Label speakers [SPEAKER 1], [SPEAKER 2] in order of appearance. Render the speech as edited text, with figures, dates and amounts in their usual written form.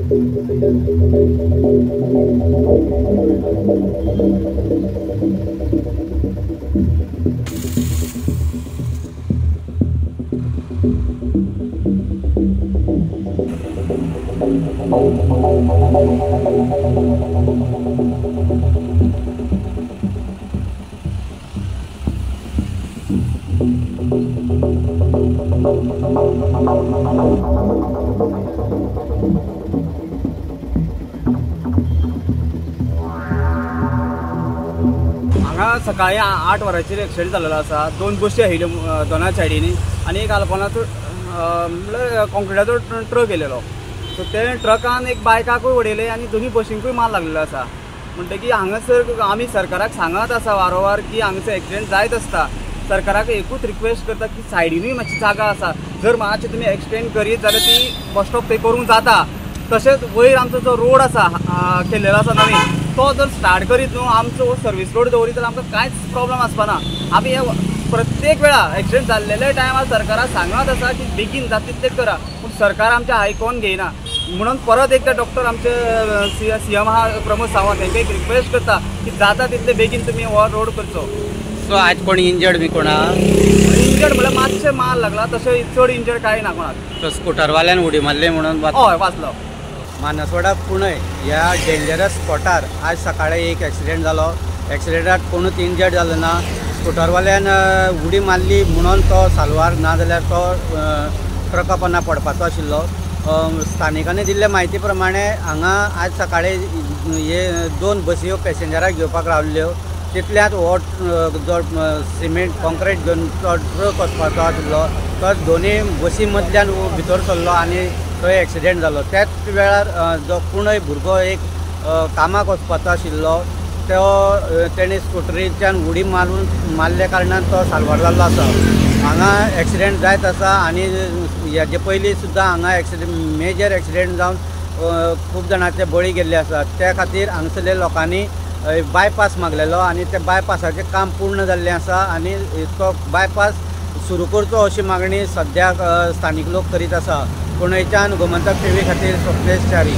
[SPEAKER 1] हांगा सकाळी 8 वरांचेर एक्सिडंट जाल्लो आसा. 2 बसी आयिल्ल्यो दोना सायडींनी आनी एक आल्पोनाचो म्हणल्यार कॉन्क्रिटाचो ट्रक येयलेलो. सो ते ट्रकान एक बायकाकूय उडयले आनी दोनूय बशींकूय मार लागलेलो आसा. म्हणटकीर हांगासर आमी सरकाराक सांगत आसा वारंवार की हांगासर एक्सिडंट जायत आसता. सरकाराक एकूच रिक्वेस्ट करता की सायडीनूय मातशी जागा आसा, जर मातशें तुमी एक्सटेंड करीत जाल्यार ती बस स्टॉप थंय करूंक जाता. तशेंच वयर आमचो जो रोड आसा केल्लेलो आसा नवीन, तो जर स्टार्ट करीत न्हू आमचो सर्वीस रोड दवरीत जाल्यार आमकां कांयच प्रॉब्लम आसपाना. आमी हे प्रत्येक वेळा एक्सिडंट जाल्लेल्या टायमार सरकाराक सांगत आसा की बेगीन जाता तितलें करा, पूण सरकार आमचें आयकोन घेयना. म्हणून परत एकदां डॉक्टर आमचे सी एम आहा प्रमोद सावंत हेंकां एक रिक्वेस्ट करता की जाता तितले बेगीन तुमी हो रोड करचो.
[SPEAKER 2] सो आज कोण इंजर्ड बी कोणा?
[SPEAKER 1] इंजर्ड म्हणल्यार मातशें मार लागला, तशें चड इंजर्ड कांय ना कोणाक.
[SPEAKER 2] तो स्कुटरवाल्यान उडी मारली म्हणून
[SPEAKER 1] हय वाचलो.
[SPEAKER 2] मानसवाडा पुणे ह्या डेंजरस स्पॉटार आज सकाळी एक एक्सिडेंट जालो. एक्सिडेंटात कोणूच इंजर्ड जालो ना. स्कुटरवाल्यान उडी मारली म्हणून तो साल्वार, ना जाल्यार तो ट्रका पोंदा पडपाचो आशिल्लो. स्थानिकांनी दिल्ले म्हायती प्रमाणे हांगा आज सकाळी हे 2 बसी पॅसेंजराक घेवपाक रावल्ल्यो. तितल्यांत हो जो सिमेंट कॉन्क्रीट घेवन तो ट्रक वचपाचो आशिल्लो तो दोनूय बसी मदल्यान भितर सरलो आनी थंय एक्सिडेंट जालो. त्याच वेळार जो कोणय भुरगो एक कामाक वचपाचो आशिल्लो तो तेणे स्कुटरीच्यान उडी मारल्या कारणान तो साल्वार जाल्लो आसा. हांगा एक्सिडेंट जायत आसा आनी हेजे पयलीं सुद्दां हांगा एक्सिडेंट, मेजर एक्सिडेंट जावन खूब जाणांचे बळी गेल्ले आसात. त्या खातीर हांगसरल्या लोकांनी बायपास मागलेलो आनी त्या बायपासाचें काम पूर्ण जाल्लें आसा आनी तो बायपास सुरू करचो अशी मागणी सद्याक स्थानीक लोक करीत आसा. पुणेच्यान गोमंतक टीव्ही खातीर स्वप्नेश च्यारी.